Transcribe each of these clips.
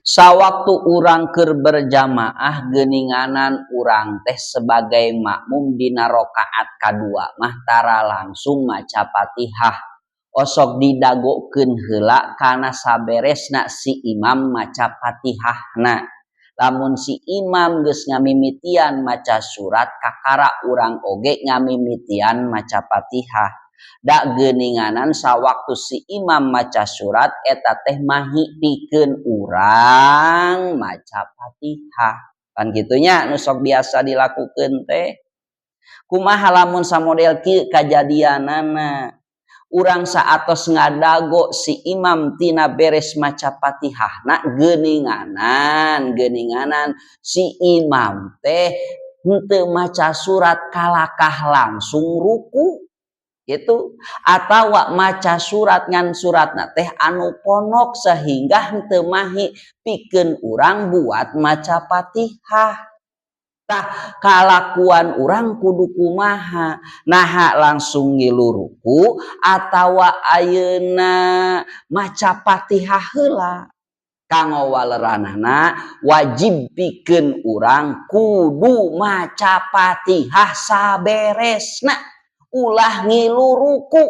Sawaktu urang keur berjamaah, geuninganan urang teh sebagai makmum dina rakaat kadua mah tara langsung maca Fatihah, osok didagokeun heula kana saberesna si imam maca Fatihahna. Lamun si imam geus ngamimitian maca surat, kakara urang oge ngamimitian maca Fatihah. Da geuninganan sawaktu si imam maca surat, eta teh mahi pikeun urang maca Fatihah. Kan kitu nya nu sok biasa dilakukeun teh. Kumaha lamun samodel kieu kajadianana? Urang saatos ngadago si imam tina beres maca Fatihahna, geuninganan si imam teh henteu maca surat, kalakah langsung ruku gitu, atawa maca surat ngan suratna teh anu pondok sehingga henteu mahi pikeun urang buat maca Fatihah. Tah, kalakuan urang kudu kumaha? Naha langsung ngilu ruku atawa ayeuna maca Fatihah heula? Kanggo waleranana, wajib pikeun urang kudu maca Fatihah saberesna, ulah ngilu ruku.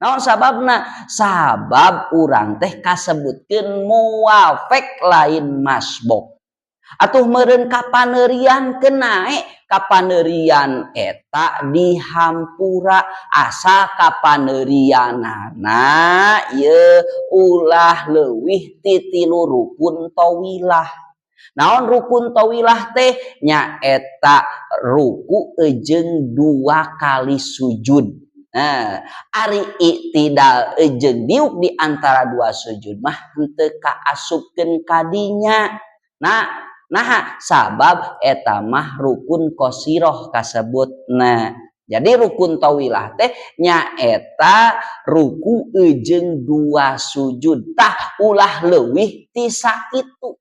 Naon sababna? Sabab urang teh kasebutkeun muwafek, lain masbuk. Atuh meureun kapaneurian kenae, kapaneurian eta dihampura asa kapaneurianana ieu ulah leuwih ti tilu rukun tawilah. Naon rukun tawilah teh? Nyaeta ruku jeung dua kali sujud. Nah, ari iktidal jeung diuk di antara dua sujud mah henteu kaasupkeun kadinya. Nah, nah, sabab eta mah rukun qosiroh kasebutna. Jadi rukun tawilah teh nyaeta ruku jeung dua sujud. Tah, ulah leuwih ti sakitu.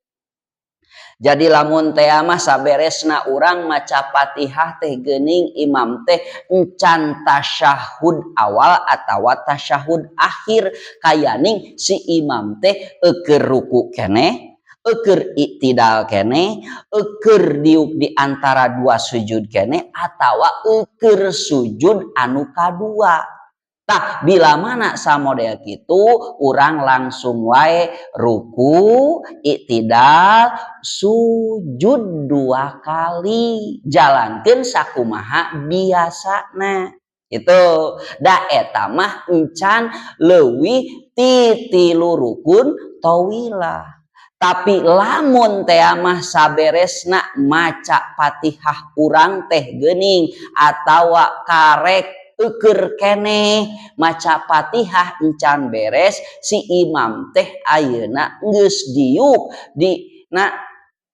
Jadi lamun teh mah saberesna urang maca Fatihah teh geuning imam teh encan tasyahud awal atawa tasyahud akhir, kayaning si imam teh eukeun ruku keneh, eukeun iktidal keneh, eukeun diuk di antara dua sujud keneh, atawa eukeun sujud anu kadua. Tah, bila mana samodel kitu, urang langsung wae ruku, iktidal, sujud dua kali, jalankeun sakumaha biasana. Itu da eta mah encan leuwih ti tilu rukun tawilah. Tapi lamun teh mah saberesna maca Fatihah urang teh geuning atawa karek eukeun keneh maca Fatihah encan beres, si imam teh ayeuna geus diuk di na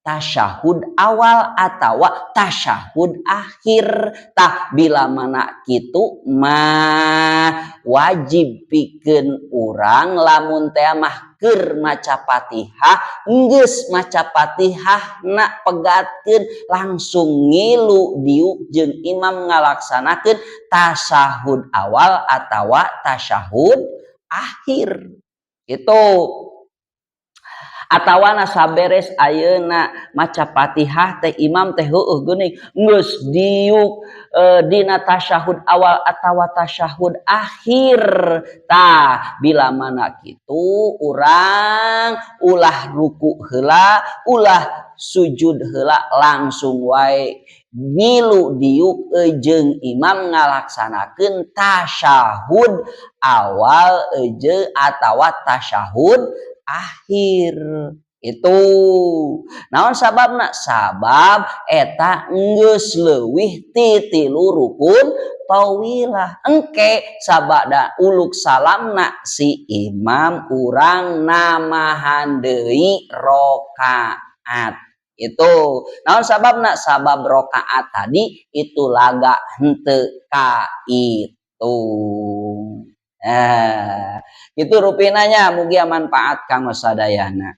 tasyahud awal atawa tasyahud akhir. Tah, bila mana kitu mah wajib pikeun urang lamun teh mah keur maca Fatihah, geus maca Fatihah na pegatkeun, langsung ngilu diuk jeung imam ngalaksanakeun tasyahud awal atawa tasyahud akhir. Itu atawana saberes ayeuna maca Fatihah teh imam teh heueuh geuning geus diuk dina tasyahud awal atawa tasyahud akhir. Tah, bila mana kitu, urang ulah ruku heula, ulah sujud heula, langsung wae ngilu diuk jeung imam ngalaksanakeun tasyahud awal jeung atawa tasyahud akhir. Itu naon sababna? Sabab eta geus leuwih ti tilu rukun tawilah. Engke sabada uluk salamna si imam, urang namahan deui rakaat. Itu naon sababna? Sabab rakaat tadi itu laga henteu kaitung. Nah, itu rupinanya, mugia manfaat kanggo sadayana.